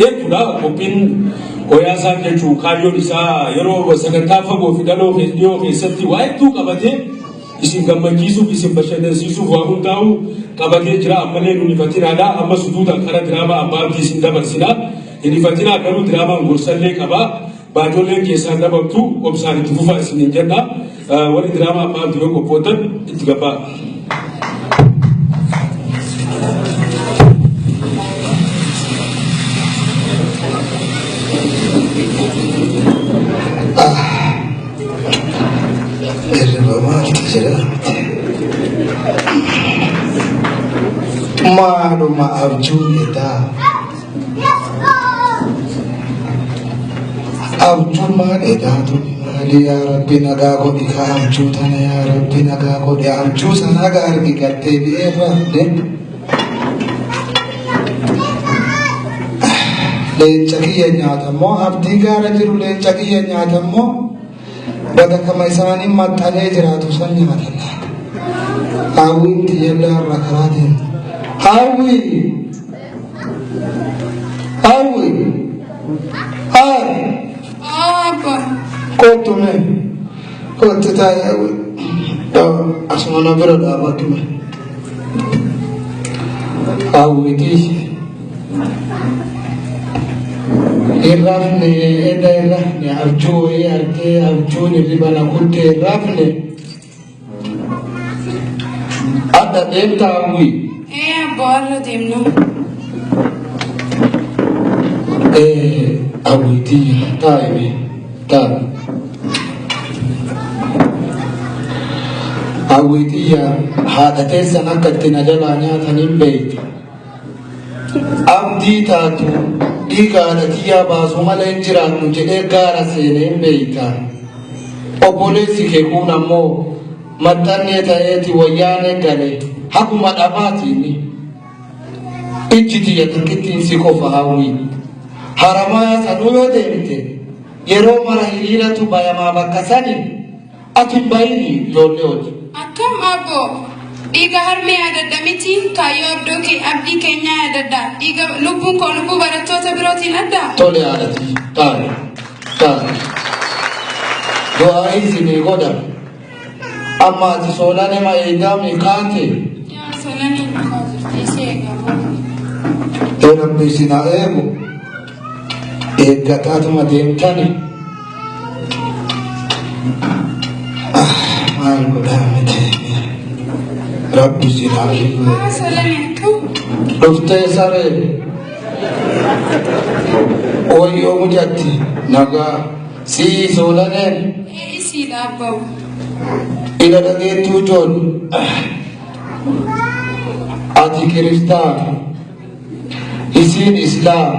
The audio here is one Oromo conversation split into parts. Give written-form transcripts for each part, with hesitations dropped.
Dheertuudha qophiin Oyaasaan jechuun kaayyoon isaa yeroo sagantaa fagoo fi dhaloo dhiyoo keessatti waa hedduu qabatee isin gammachiisuuf isin bashannansiisuuf waa hundaa'u qabatee jira ammallee nun ifatinaadha amma sutuutaan karaa diraamaa abbaa abdii isin dabarsina hin ifatinaa garuu diraamaan gorsallee qaba baajolleen keessaan dhabamtu obsaan itti fufaa isiniin jenna warri diraamaa abbaa abdii yoo qophoottan itti gabbaa. Hirriba maaltu jira miti. Maaluma abjuun edaa. Abjuun maal edaa tuni maali yaa rabbi nagaa godhi ka abjuu tana yaa rabbi nagaa godhi abjuu sana haga argi gartee bi'ee rafne. Leenca kiyya nyaata immoo abdii gaara jiru leenca kiyya nyaata immoo bakka kama isaanii maxxanee jiraatu san nyaata laata. Hawwiin tiyyallaa irra karaa deemtu. Hawwi! Hawwi! Haa! Abba. Kottu mee. Kottu taa'i hawwi. Asuma na bira dhaabadhu mee. Hawwitii. Hin rafne eda hin rafne abjuu wayii argee abjuun hirriba na kutte hin rafne. Adda deemta hawwii. Ee abbo har'a deemna. Ee hawwiitii taa'i mee taa'i. Hawwiitiyya haadha teessan akka itti na jalaa nyaatan hin beektu. Abdii taatu dhiiga haadha tiyyaa baasu malee hin jiraannu jedhee gaara seenee hin beekta. Obboleessi kee kun ammoo maxxannee ta'eeti wayyaanee gale haguma dhabaati inni. Ijji tiyya takkittiin si qofa hawwii. Haramayaa sanuu yoo deemte yeroo mara hiriiratu bayamaa bakka sani ati hin bayini ijoollee hojii. Akkam abbo dhiiga harmee yaadadha miti kaayyoo abdoo kee abdii keenyaa yaadadha dhiiga lubbuun koo lubbuu barattoota birootiin adda. Tole haadhati taa'i taa'i. Du'aa isinii godha. Amma ati soolane ma eegaami kaate. Yaa soolaniin dhufaa jirti isii eegamu. Ee rabbi isin haa eegu. Eeggataatuma deemtani. Maal godhaa miti. Rabbi isin haa eegu. Haa soolanii akkam. Dhuftee saree. Wayyoo mucatti nagaa sii soolaneen. Ee isiidha abbaa. Ila dhageettuu ijoon. Ati kiristaana. Isiin islaam.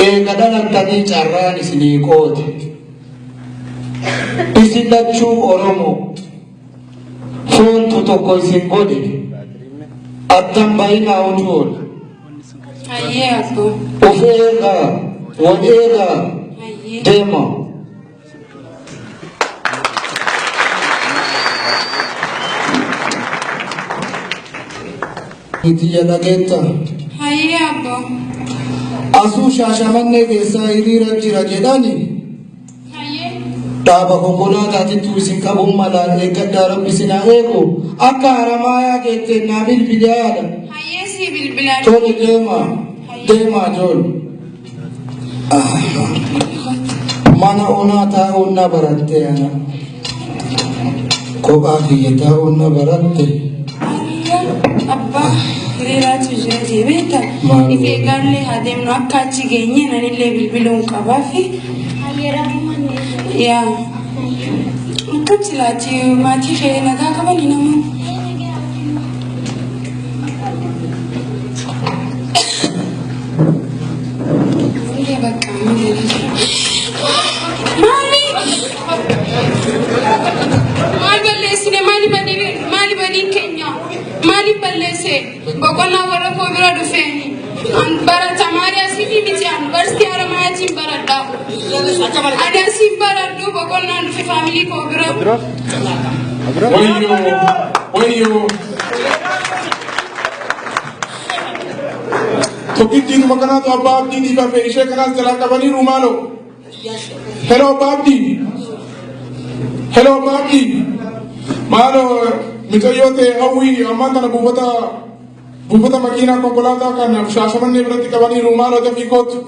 Eega dhalattanii carraan isinii qoote. Isin lachuu Oromoo. Foontu tokko isin godhe. Attan bayinaa ujuun. Hayyee abboo. Of eegaa, wal eegaa, Hayyee. deema. Tiyya dhageetta. Hayyee abboo. Asuu Shaashamannee keessaa hiriira jira jedhani Hayyee. dhaaba konkolaataatittuu isin qabuun malaa eeggadhaa rabbi isin haa eegu akka haramaayaa geetteen naa bilbilaadha. Hayyee sii bilbilaa. Tole deemaa deemaa jool. Mana onaa taa'uun na baratte ana. Kophaa kiyya taa'uun na baratte. Abbaa hiriiraatu jira jee beekta. Maal If eegaallee haa deemnu akka achi geenyeen anillee bilbiluun qabaafi. Yaa. Akkam silaati maatii kee nagaa qabani namoonni. Illee bakka amma galaa jira. Maali? Maal balleessine? Maali badii maali badiin keenya? Maaliif balleesse? Boqonnaa warra koo bira dhufeeni. An barata maali asiifi miti an barsiistii Haramaayatiin baradha. Ani asiin baradhu boqonnaan dhufe faamilii koo bira. Wayyoo! Wayyoo! Tokkittiinuma kanaatu abbaa abdiitiif hafe ishee kanaas jalaa qabaniiru maaloo. Hello abbaa abdii. Hello abbaa abdii. Maaloo mucayyoo ta'e hawwii ammaan tana buufata makiinaa konkolaataa kan Shaashamannee biratti qabaniiru maaloo dafii kootu.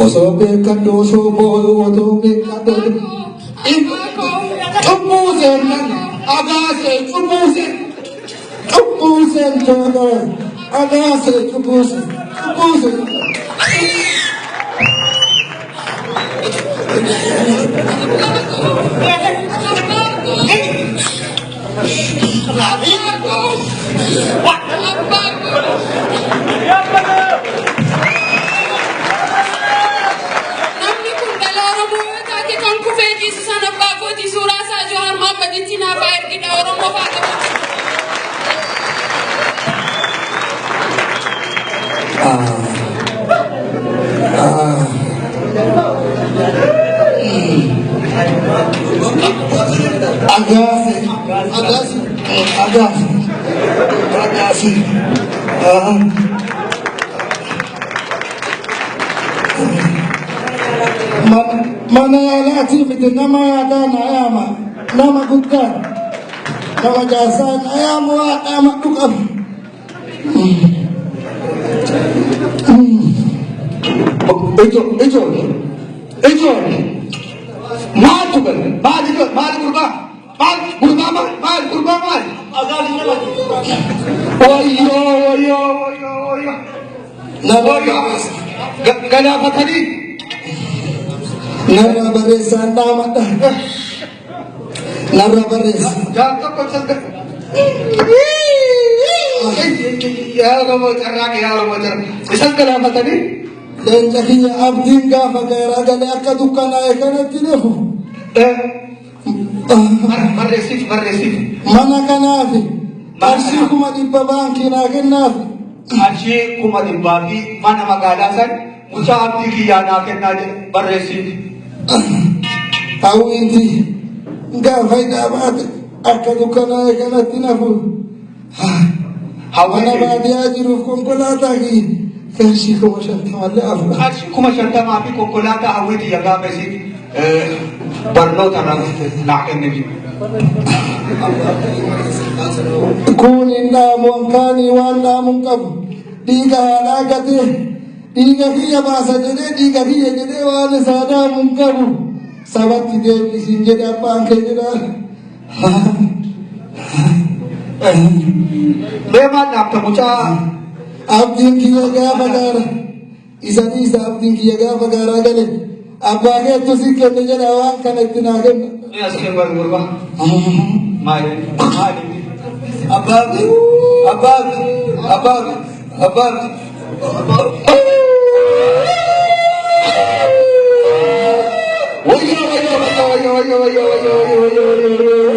Osoo beekadhu osoo booyu osoo beekadhu. Cubbuu seennan agaasee cubbuu seen cubbuu seen tola agaasee cubbuu seen cubbuu seen. Namni kun dhala Oromoo yoo taate kan kufee ciisu sana abbaa kooti suuraa isaa Jawaar Mahaammaditti naaf haa ergidha Oromoo faa qabu. Agaase agaase agaase agaase. Mana yaalaatii miti nama yaadaa na yaama nama guddaa nama jaarsaa na yaamu waa dhaamadhu qabu. Ijo, ijo, ijo. Maaltu gale? Maal ijo? Maal gurbaa? Maal gurbaa maal? Maal gurbaa maal? Wayyoo, wayyoo, wayyoo, wayyoo. Narra Galaafatanii. Narra barreessaan dhaamadha. Narra barreessa. Jaal tokko salga. Yaa Oromoo carraa yaa Oromoo carraa. Isaan galaafatanii. Leenca kiyya abdiin gaafa gaaraa galee akka dukkanaa'e kanatti dhufu. Barreessiif barreessiif. Mana kanaafi qarshii 100,000 baankii naa kennaafi. Qarshii 100,000 fi mana magaalaa san mucaa abdii kiyyaa naa kennaa jedhe barreessiif. Hawwiinti gaafa hidhaa baate akka dukkanaa'e kanatti nafu. Mana baadiyyaa jiruuf konkolaataa kiyya qarshii 50,000llee afur. Qarshii 50,000 fi konkolaataa hawwii tiyya gaafa isiin barnoota irraa naa kenniif. Kun hin dhaamu hankaanii waan dhaamu hin qabu. Dhiiga haadhaa gatee dhiiga kiyya baasa jedhee dhiiga kiyya jedhee waan isaa dhaamu hin qabu. Sabatti deebisiin jedhe abbaan kee jedhaa. Mee maal dhaamta mucaa? Abdiin kiyya gaafa gaara isa dhiisa abdiin kiyya gaafa gaaraa gale abbaa keettu si kenne jedha waan kana itti naa kenna. Mee as kee wal gurbaa. Maali? Maali? Abbaa abbaa abbaa abbaa. Wayyoo wayyoo wayyoo wayyoo wayyoo wayyoo wayyoo wayyoo wayyoo wayyoo.